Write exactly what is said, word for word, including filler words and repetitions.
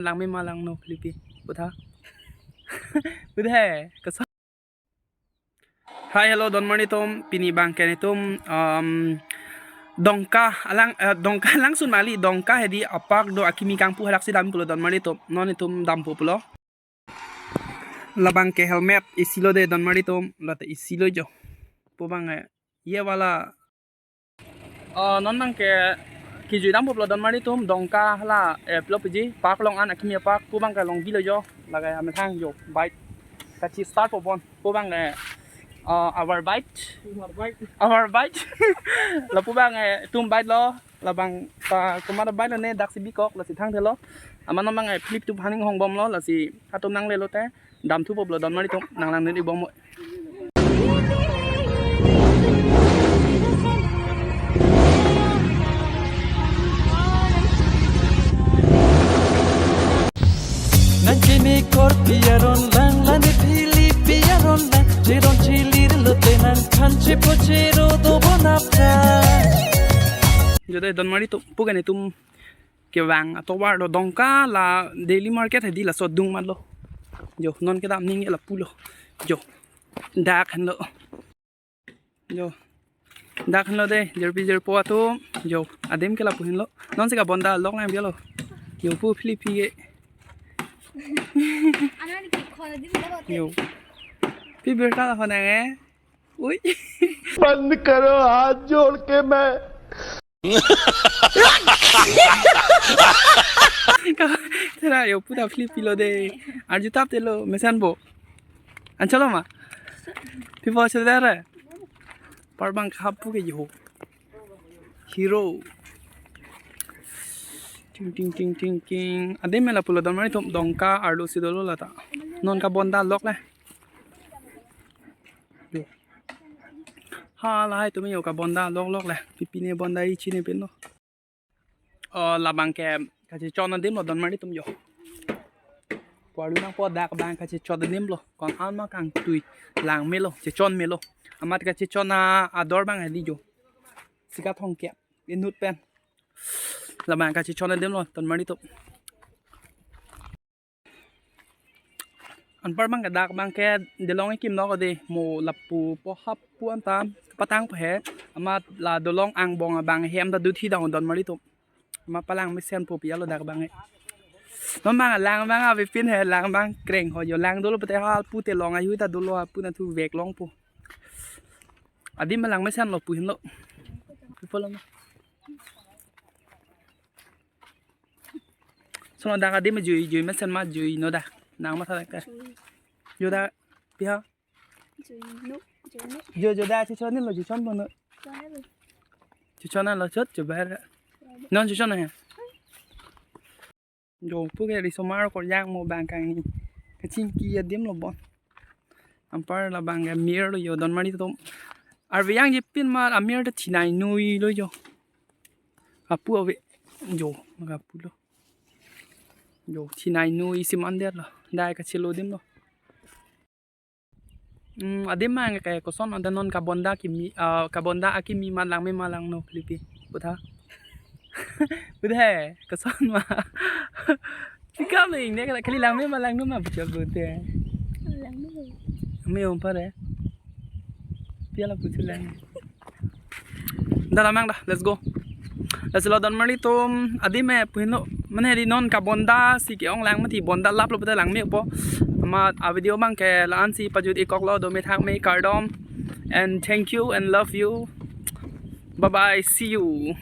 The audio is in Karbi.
Langme ma langno Philippi. Putha. Putha. Kasa. Hi, hello, donmar atum, pini abangke netum, um, Dongka alang, eh, Dongka alangsun mali, Dongka hedi apark do akimi kangpu halaksi dam pulo donmar atum, non netum dampo pulo. Labangke helmet isi lo de donmar atum, lata isi lo jo. Pu abang, eh, ye wala. Oh, non abangke kejui dampo pulo donmar atum, Dongka hala, eh, pulo piji, park along an akimi apark, pu abangke longbi lo jo, lagai amethang jo, bike. Kachi start po bon, pu abang, eh, uh, our bike. Our bike. Our bike. Lapu abang, eh, tum bike lo, labang ta kumar bike lo ne daksi bikok, lasi thangthelo. Amat non abang, eh, Philip tu haning hongbomlo, lasi atum nanglelo te. Damthupo pulo donmar atum, nanglang neli bom. Nang keme korpi aron lang, lane Philippi aron lang, cheron chelir lote nang khan chepo chero do bonapta. Jo de donmar atum, pu ke netum kevang atovar lo Dongka la daily market hedi laso adung matlo. Jo, non kedam ning lapulo. Jo, dak henlo. Jo, dak henlo de, jirpi jirpo atum. Jo, adim ke lapu henlo. Non si kabonda lok lang bialo. Jo, pu Philippi ke. Anan ki khol di mo. Jo. Pi birta la honang eh. Ui. बंद करो, हाथ जोड़ के मैं Tera jo, pu ta Philippi lo de. Arju tap telo, mesenpo. Anchot lo ma? People should there. Park abang kapu ke jo. Hero. Ting ting ting ting ting. Adim me lapulo donmar atum, Dongka arlo si dolo lata. Non kabonda lok le. Ha, lahai atum jo kabonda lok lok le. Pipi ne bonda-i chini pinlo. Oh, labangke kachechon adim lo donmar atum jo. Puarlu nangpo, dak abang kachechon adim lo. Ko-an ma kangtui lang melo, chechon melo. Amat kachechon a-ador abang hedi jo. Sika thongkep inut pen. Labang kachechon adim lo donmar atum. Anpar abangke dak abangke dolong ekim lo ko de, mo lapu po hap pu anta patang po he. Amat la dolong angbong abang hem ta duthi dang donmar atum. Amat palang mesenpo pi alo dak abang he. Non abang lang abang avepin he, lang abang kreng ho jo, lang dolo pute hal pute long ayu ta dolo ha pu na thu vek longpo. Adim me lang mesenlo pu henlo. Pu po lo ma. Sono dak adim jui jui mesen ma jui no da. Nang ma tharak ka. Jui. Jo da piha. Jui no, jui no. Jo jo da chechon lo, chechon bono. Chechon lo. Chechon lo chot jo bar. Non chechon he. Jo pu ke risomar ko yang mo abang kangni. Kachingki adim lo bon. Anpar labang amir lo jo donmar atum. Arve yang jepin ma amir ta thinai nui lo jo. Apu ave jo, maka apu lo. Jo, thinai nui isi mandir lo. Dai kachelo adim lo. Hmm, adim abangke koson anta non kabonda kimi, ah, kabonda akimi ma langme ma langno Philippi. Putha. Putha he, koson ma. Tikam le ingne kali langme ma langno ma bichar putha. Langno. Me om pare. Piala puchu lang. Da lamang da, let's go. Let's lo donmar atum, adim me pu henlo, mane di non kabonda si ke-ong lang mati bonda lap lo pute langmepo. Amat a-video abangke la-an si pajut-i koklo, do me thak me kardom. And thank you and love you. Bye bye, see you.